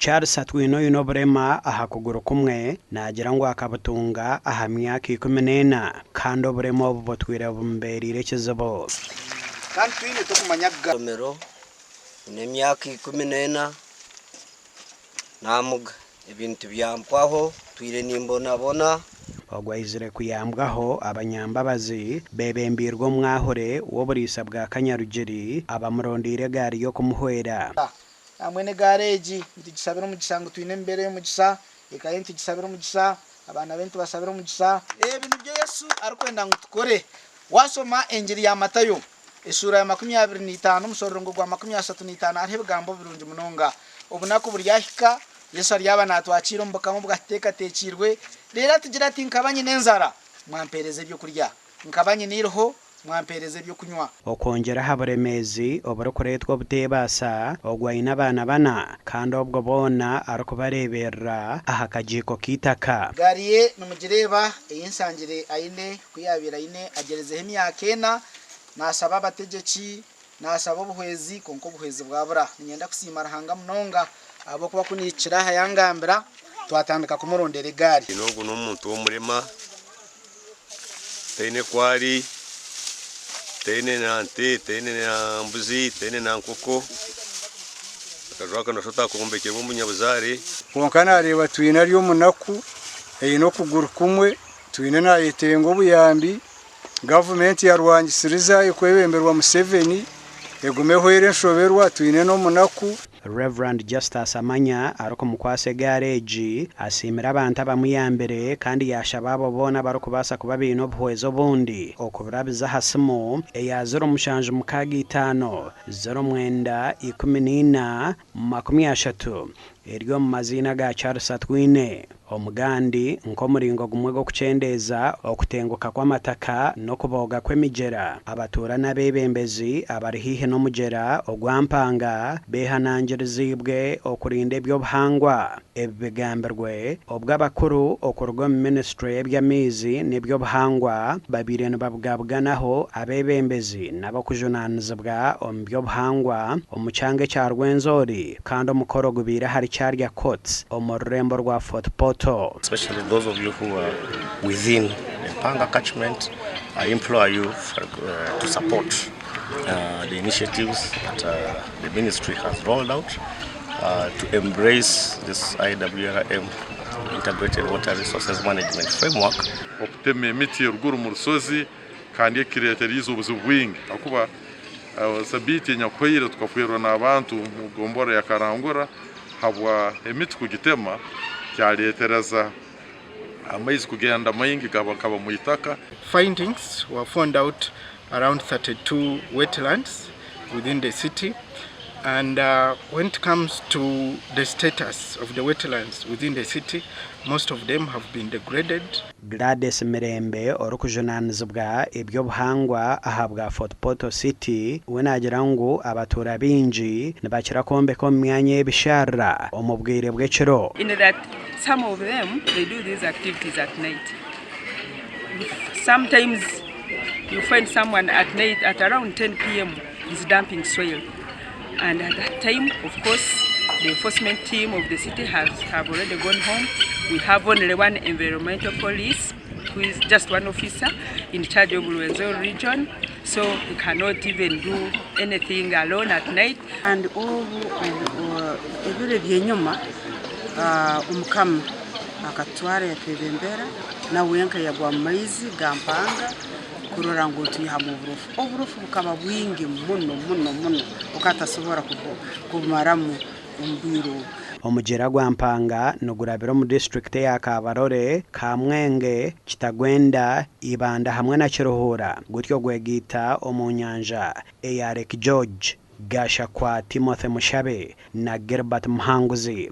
Charles Atwine oine oburema aha kuguru kumwe naagira ngu akabutunga aha myaka 14 kandi oburema obu butwire bumubeereire ekizibu. Kandi twine tokumanya ga. Ishomero nyine emyaka 14 naamuga ebintu byampwaho ntwire nimbonabona. Ogu aizire kuyambwaho abanyambabazi beebembeirwe omwahure w'oburiisa bwa Kanyarugiri abamurondeire egaari y'okumuhwera. Nambwenu egaari egi nitugisabira omugisha ngu twine emibeere y'omugisha, eka ye nitugisabira omugisha, abaana be nitubasabira omugisha. Ebi nibyo Yesu arikwenda ngu tukore. Waashoma Engiri ya Matayo, eshuura ya 25 omushororongo gwa 35 hariho ebigambo birungi munonga. Obunaku buryahika, Yesu aryaba naatwakiira omu Bukama obwatuteekateekiirwe, reero atugire ati, Nkaba nyine enjara, mwampeereza eby'okurya. Nkaba nyine eiriho, mwampeereza eby'okunywa. Okwongyera aha buremeezi oburikureetwa obuteebaasa, ogwo aine abaana bana kandi obwo boona arikubareeberera aha kagiiko k'eitaka. Gaari ye nimugireeba ei nshangire aine, ku yaabaire aine agyerezeho emyaka ena naashaba abategyeki, naashaba obuhwezi kwonka obuhwezi bwabura. Niinyenda kusiima Ruhanga munonga ahabw'okuba ku nihikire aha yangambira twatandika kumurondera egaari. Ogu n'omuntu w'omurema taine ku ari, taine na nte, taine na mbuzi, taine na nkoko, akaju aka noshusha oti akombekirwe omunyabuzaare. Kwonka naareeba Twine ari omunaku, aine okuguru kumwe, Twine naayetenga obuyambi, gavumenti ya rwangisiriza erikwebemberwa Museveni egume ehwere enshoberwa, Twine n'omunaku. Rev. Justus Amanya arikumukwasa egaari egi, asiimire abantu abamuyambire kandi yaashaba abo boona abarikubaasa kuba baine obuhwezi obundi okuburabiza aha simu eya 0765 09 14 30 eri omu maziina ga Charles Atwine. Omugandi nk'omuringo gumwe gw'okukyendeeza okutenguka kw'amataka n'okubooga kw'emigyera, abatuura n'abeebembezi abari haihi n'omugyera ogwa Mpanga beehanangiriziibwe okurinda eby'obuhangwa. Ebi bigambirwe obwo abakuru okuruga omu minisiture y'eby'amaizi n'eby'obuhangwa babaire nibabugabuganaho abeebembezi n'ab'okujunaanizibwa omu by'obuhangwa omu kyanga ekya Rwenzori kandi omukoro gubaire ahari Kyarya Courts omu rurembo rwa Fort Portal. Especially those of you who are within the Mpanga catchment, I implore you to support the initiatives that the ministry has rolled out to embrace this IWRM, Integrated Water Resources Management Framework. Okutema emiti eruguru omu rushozi kandi ekireeteriize obuzibu bwingi ahakuba sabiiti enyakuhwaire tukafeerwa n'abantu omu gombolola ya Karangura habwa emiti kugitema kyareetereza amaizi kugenda maingi gakaba omu itaka. Findings were found out around 32 wetlands within the city and when it comes to the status of the wetlands within the city, most of them have been degraded. Gladys Mirembe orikujunaanizibwa eby'obuhangwa ahabwa Fort Portal City we naagira ngu abatuura baingi nibakira kwombeka omu myanya y'ebisharara omu bwire bw'ekiro. In that some of them they do these activities at night. Sometimes you find someone at night at around 10 pm is dumping soil and at that time of course the enforcement team of the city has have already gone home. We have only one environmental police who is just one officer in charge of Rwenzori region so he cannot even do anything alone at night. Kandi obu ebiro eby'enyuma Omukama akatutwara yatwebembera, na wenka yagwa mu maizi ga Mpanga kurora ngu ntwihamu oburofu. Oburofu bukaba bwingi muno muno muno okatasobora kubumaramu omu bwire obu. Omugyera gwa Mpanga nigurabira omu disiturikiti eya Kabarole, Kamwenge, Kitagwenda, Ibanda hamwe na Kiruhura gutyo gwegaita omu nyanja eya Lake George. Gashakwa Timothy Mushabe na Gilbert Muhanguzi.